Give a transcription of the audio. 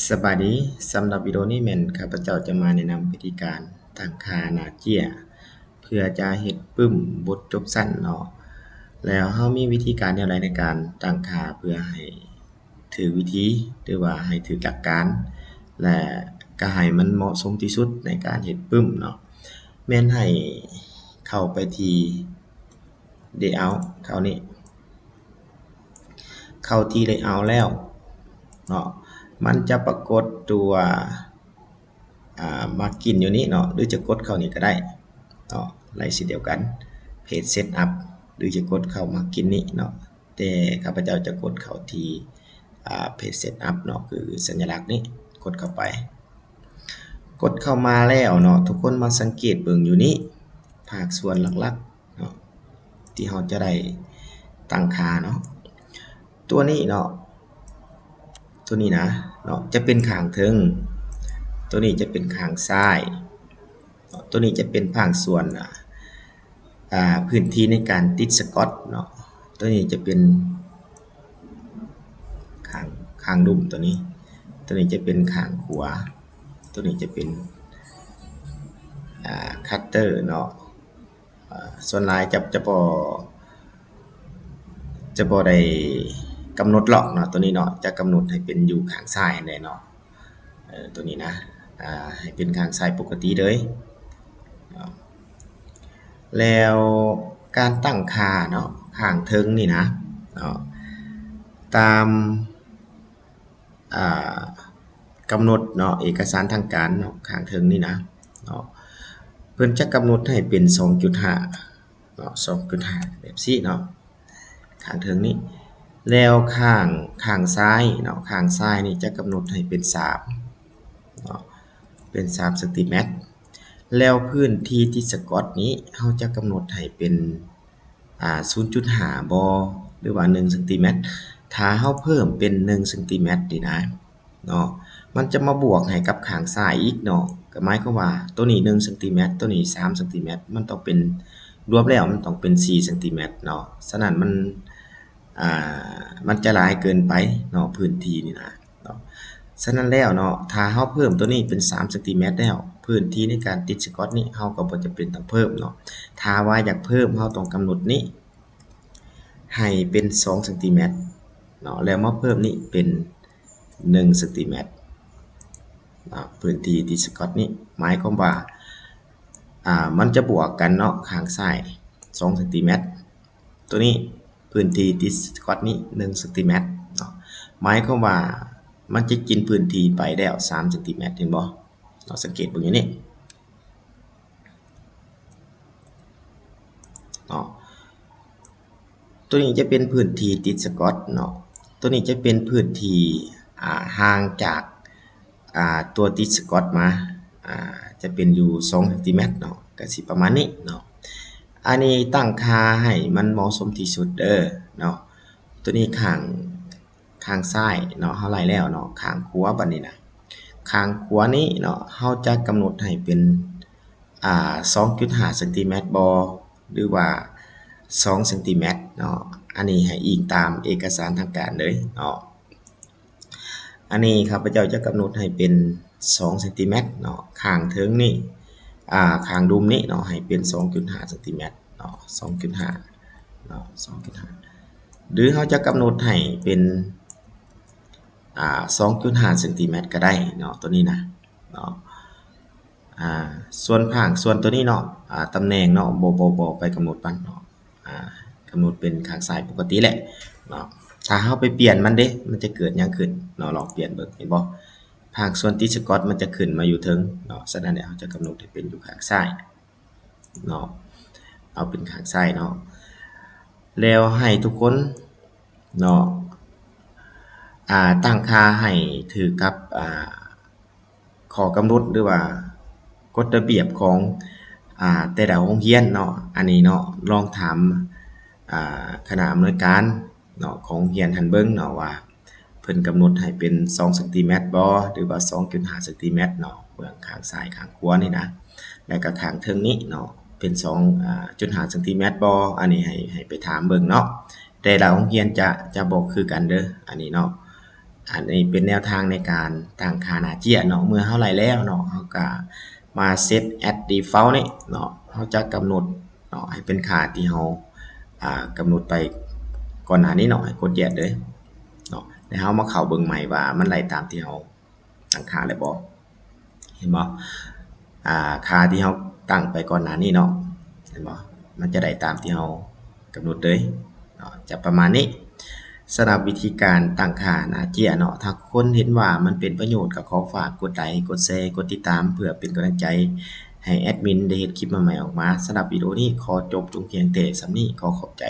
ສະບາຍດີ, ສຳລັບວິດີໂອນີ້ແມ່ນຂ້າພະເຈົ້າຈະມາແນະນຳວິທີການຕັ້ງຄ່າໜ້າເຈ້ຍ ເພື່ອຈະເຮັດປຶ້ມບົດຈົບຊັ້ນເນາະ. ແລ້ວເຮົາມີວິທີການແນວໃດໃນການຕັ້ງຄ່າເພື່ອໃຫ້ຖືກວິທີ ຫຼືວ່າໃຫ້ຖືກຫຼັກການ ແລະ ກະໃຫ້ມັນເໝາະສົມທີ່ສຸດໃນການເຮັດປຶ້ມເນາະ. ແມ່ນໃຫ້ເຂົ້າໄປທີ່ layout ເຂົ້ານີ້ ເຂົ້າທີ່ layout ແລ້ວເນາະ ມັນຈະປາກົດຕົວ ອ່າ margin ຢູ່ນີ້ເນາະ ຫຼືຈະກົດເຂົ້ານີ້ກໍໄດ້ເນາະ ໄດ້ເຊັ່ນດຽວກັນ page setup ຫຼືຈະກົດເຂົ້າ margin ນີ້ເນາະ ແຕ່ຂ້າພະເຈົ້າຈະກົດເຂົ້າທີ່ ອ່າ page setup ເນາະ ຄືສັນຍະລັກນີ້ ກົດເຂົ້າໄປ. ກົດເຂົ້າມາແລ້ວເນາະ ທຸກຄົນມາສັງເກດເບິ່ງຢູ່ນີ້ ພາກສ່ວນຫຼັກໆ ເນາະ ທີ່ເຮົາຈະໄດ້ຕັ້ງຄ່າເນາະ ຕົວນີ້ເນາະ ຕົວນີ້ນະເນາະ ຈະເປັນຂ້າງເທິງ ຕົວນີ້ຈະເປັນຂ້າງຊ້າຍເນາະ ຕົວນີ້ຈະເປັນພາກສ່ວນ ອ່າ ອ່າ ພື້ນທີ່ໃນການຕິດສະກອດເນາະ ຕົວນີ້ຈະເປັນຂ້າງ ຂ້າງລຸ່ມຕົວນີ້ ຕົວນີ້ຈະເປັນຂ້າງຂວາ ຕົວນີ້ຈະເປັນ ອ່າ cutter ເນາະ. ອ່າ ສ່ວນຫຼາຍຈະ ຈະບໍ່ ຈະບໍ່ໄດ້ກຳນົດລັອກເນາະ ຕົວນີ້ເນາະ ຈະກຳນົດໃຫ້ເປັນຢູ່ຂ້າງຊ້າຍແນ່ເນາະ ເອີ ຕົວນີ້ນະ ອ່າ ໃຫ້ເປັນຂ້າງຊ້າຍປົກກະຕິເລີຍເນາະ. ແລ້ວການຕັ້ງຄ່າເນາະ ຂ້າງເທິງນີ້ນະເນາະ ຕາມ ອ່າ ກຳນົດເນາະ ເອກະສານທາງການເນາະ ຂ້າງເທິງນີ້ນະເນາະ ເພິ່ນຈະກຳນົດໃຫ້ເປັນສອງຈຸດຫ້າເນາະ ສອງຈຸດຫ້າ ແບບຊີ້ເນາະ ຂ້າງເທິງນີ້ ແລ້ວຂ້າງ ຂ້າງຊ້າຍເນາະ ຂ້າງຊ້າຍນີ້ຈະກຳນົດໃຫ້ເປັນສາມເນາະ ເປັນສາມຊັງຕີແມັດ ແລ້ວພື້ນທີ່ຕິດສະກອດນີ້ ເຮົາຈະກຳນົດໃຫ້ເປັນ ອ່າ ສູນຈຸດຫ້າບໍ່ ຫຼືວ່າໜຶ່ງຊັງຕີແມັດ ຖ້າເຮົາເພີ່ມເປັນໜຶ່ງຊັງຕີແມັດນີ້ນະເນາະ ມັນຈະມາບວກໃຫ້ກັບຂ້າງຊ້າຍອີກເນາະ ກໍໝາຍຄວາມວ່າໂຕນີ້ໜຶ່ງຊັງຕີແມັດ ໂຕນີ້ສາມຊັງຕີແມັດ ມັນຕ້ອງເປັນ ລວມແລ້ວມັນຕ້ອງເປັນສີ່ຊັງຕີແມັດເນາະ ສະນັ້ນມັນ ອ່າ ມັນຈະຫຼາຍເກີນໄປເນາະ ພື້ນທີ່ນີ້ນະ ເນາະ ສະນັ້ນແລ້ວເນາະ ຖ້າເຮົາເພີ່ມໂຕນີ້ເປັນສາມຊັງຕີແມັດແລ້ວ ພື້ນທີ່ໃນການຕິດສະກອດນີ້ ເຮົາກໍບໍ່ຈຳເປັນຕ້ອງເພີ່ມເນາະ ຖ້າວ່າຢາກເພີ່ມ ເຮົາຕ້ອງກຳນົດນີ້ໃຫ້ເປັນສອງຊັງຕີແມັດເນາະ ແລ້ວມາເພີ່ມນີ້ເປັນໜຶ່ງຊັງຕີແມັດເນາະ ພື້ນທີ່ຕິດສະກອດນີ້ ໝາຍຄວາມວ່າ ອ່າ ມັນຈະບວກກັນເນາະ ຂ້າງຊ້າຍສອງຊັງຕີແມັດ ໂຕນີ້ ພື້ນທີ່ຕິດສະກອດນີ້ໜຶ່ງຊັງຕີແມັດເນາະ ໝາຍຄວາມວ່າມັນຈະກິນພື້ນທີ່ໄປແລ້ວສາມຊັງຕີແມັດ ເຫັນບໍ່ເນາະ ສັງເກດເບິ່ງຢູ່ນີ້ເນາະ ໂຕນີ້ຈະເປັນພື້ນທີ່ຕິດສະກອດເນາະ ໂຕນີ້ຈະເປັນພື້ນທີ່ ອ່າ ຫ່າງຈາກ ອ່າ ຕົວຕິດສະກອດມາ ອ່າ ຈະເປັນຢູ່ສອງຊັງຕີແມັດເນາະ ກະຊິປະມານນີ້ເນາະ ອັນນີ້ຕັ້ງຄ່າໃຫ້ມັນເໝາະສົມທີ່ສຸດເດີເນາະ ໂຕນີ້ຂ້າງ ຂ້າງຊ້າຍເນາະ ເຮົາໄລ່ແລ້ວເນາະ ຂ້າງຂວາບັດນີ້ນະ ຂ້າງຂວານີ້ເນາະ ເຮົາຈະກຳນົດໃຫ້ເປັນ ອ່າ ສອງຈຸດຫ້າຊັງຕີແມັດບໍ່ ຫຼືວ່າສອງຊັງຕີແມັດເນາະ ອັນນີ້ໃຫ້ອີງຕາມເອກະສານທາງການເລີຍເນາະ. ອັນນີ້ຂ້າພະເຈົ້າຈະກຳນົດໃຫ້ເປັນສອງຊັງຕີແມັດເນາະ ຂ້າງເທິງນີ້ ອ່າ ຂ້າງລຸ່ມນີ້ເນາະ ໃຫ້ເປັນສອງຈຸດຫ້າຊັງຕີແມັດເນາະ ສອງຈຸດຫ້າເນາະ ສອງຈຸດຫ້າ ຫຼືເຮົາຈະກຳນົດໃຫ້ເປັນ ອ່າ ສອງຈຸດຫ້າຊັງຕີແມັດກໍໄດ້ເນາະ ຕົວນີ້ນະເນາະ ອ່າ ສ່ວນພາກ ສ່ວນຕົວນີ້ເນາະ ອ່າ ຕຳແໜ່ງເນາະ ບໍ່ ບໍ່ ບໍ່ໄປກຳນົດມັນເນາະ ອ່າ ກຳນົດເປັນຂ້າງຊ້າຍປົກກະຕິແຫຼະເນາະ ຖ້າເຮົາໄປປ່ຽນມັນເດ ມັນຈະເກີດຫຍັງຂຶ້ນເນາະ ລອງປ່ຽນເບິ່ງ ເຫັນບໍ່ ພາກສ່ວນຕິດສະກອດມັນຈະຂຶ້ນມາຢູ່ເທິງເນາະ ສະນັ້ນແຫຼະ ເຮົາຈະກຳນົດໃຫ້ເປັນຢູ່ຂ້າງຊ້າຍເນາະ ເອົາເປັນຂ້າງຊ້າຍເນາະ ແລ້ວໃຫ້ທຸກຄົນເນາະ ອ່າ ຕັ້ງຄ່າໃຫ້ຖືກກັບ ອ່າ ຂໍ້ກຳນົດ ຫຼືວ່າກົດລະບຽບຂອງ ອ່າ ແຕ່ລະໂຮງຮຽນເນາະ ອັນນີ້ເນາະ ລອງຖາມ ອ່າ ຄະນະອຳນວຍການເນາະ ຂອງໂຮງຮຽນຫັ້ນເບິ່ງເນາະ ວ່າເພິ່ນກຳນົດໃຫ້ເປັນສອງຊັງຕີແມັດບໍ່ ຫຼືວ່າສອງຈຸດຫ້າຊັງຕີແມັດເນາະ ເບື້ອງຂ້າງຊ້າຍຂ້າງຂວານີ້ນະ ແລ້ວກໍຂ້າງເທິງນີ້ເນາະ ເປັນສອງ ອ່າ ຈຸດຫ້າຊັງຕີແມັດບໍ່ ອັນນີ້ໃຫ້ ໃຫ້ໄປຖາມເບິ່ງເນາະ ແຕ່ລະໂຮງຮຽນຈະ ຈະບໍ່ຄືກັນເດີ ອັນນີ້ເນາະ ອັນນີ້ເປັນແນວທາງໃນການຕັ້ງຄ່າໜ້າເຈ້ຍເນາະ. ເມື່ອເຮົາໄດ້ແລ້ວເນາະ ເຮົາກໍມາເຊັດ at default ນີ້ເນາະ ເຮົາຈະກຳນົດເນາະ ໃຫ້ເປັນຄ່າທີ່ເຮົາ ອ່າ ກຳນົດໄປກ່ອນໜ້ານີ້ເນາະ ໃຫ້ກົດ yes ເລີຍເນາະ. ແລ້ວເຮົາມາເຂົ້າເບິ່ງໃໝ່ວ່າມັນໄດ້ຕາມທີ່ເຮົາຕັ້ງຄ່າແລ້ວບໍ່ ເຫັນບໍ່? ອ່າ ຄ່າທີ່ເຮົາຕັ້ງໄປກ່ອນໜ້ານີ້ເນາະ ເຫັນບໍ່? ມັນຈະໄດ້ຕາມທີ່ເຮົາກຳນົດເລີຍເນາະ ຈະປະມານນີ້. ສຳລັບວິທີການຕັ້ງຄ່າໜ້າເຈ້ຍເນາະ ຖ້າຄົນເຫັນວ່າມັນເປັນປະໂຫຍດ ກໍຂໍຝາກກົດໄລ ກົດແຊ ກົດຕິດຕາມ ເພື່ອເປັນກຳລັງໃຈໃຫ້ແອດມິນໄດ້ເຮັດຄລິບໃໝ່ໆອອກມາ. ສຳລັບວິດີໂອນີ້ຂໍຈົບລົງພຽງແຕ່ສ່ຳນີ້ ຂໍຂອບໃຈ.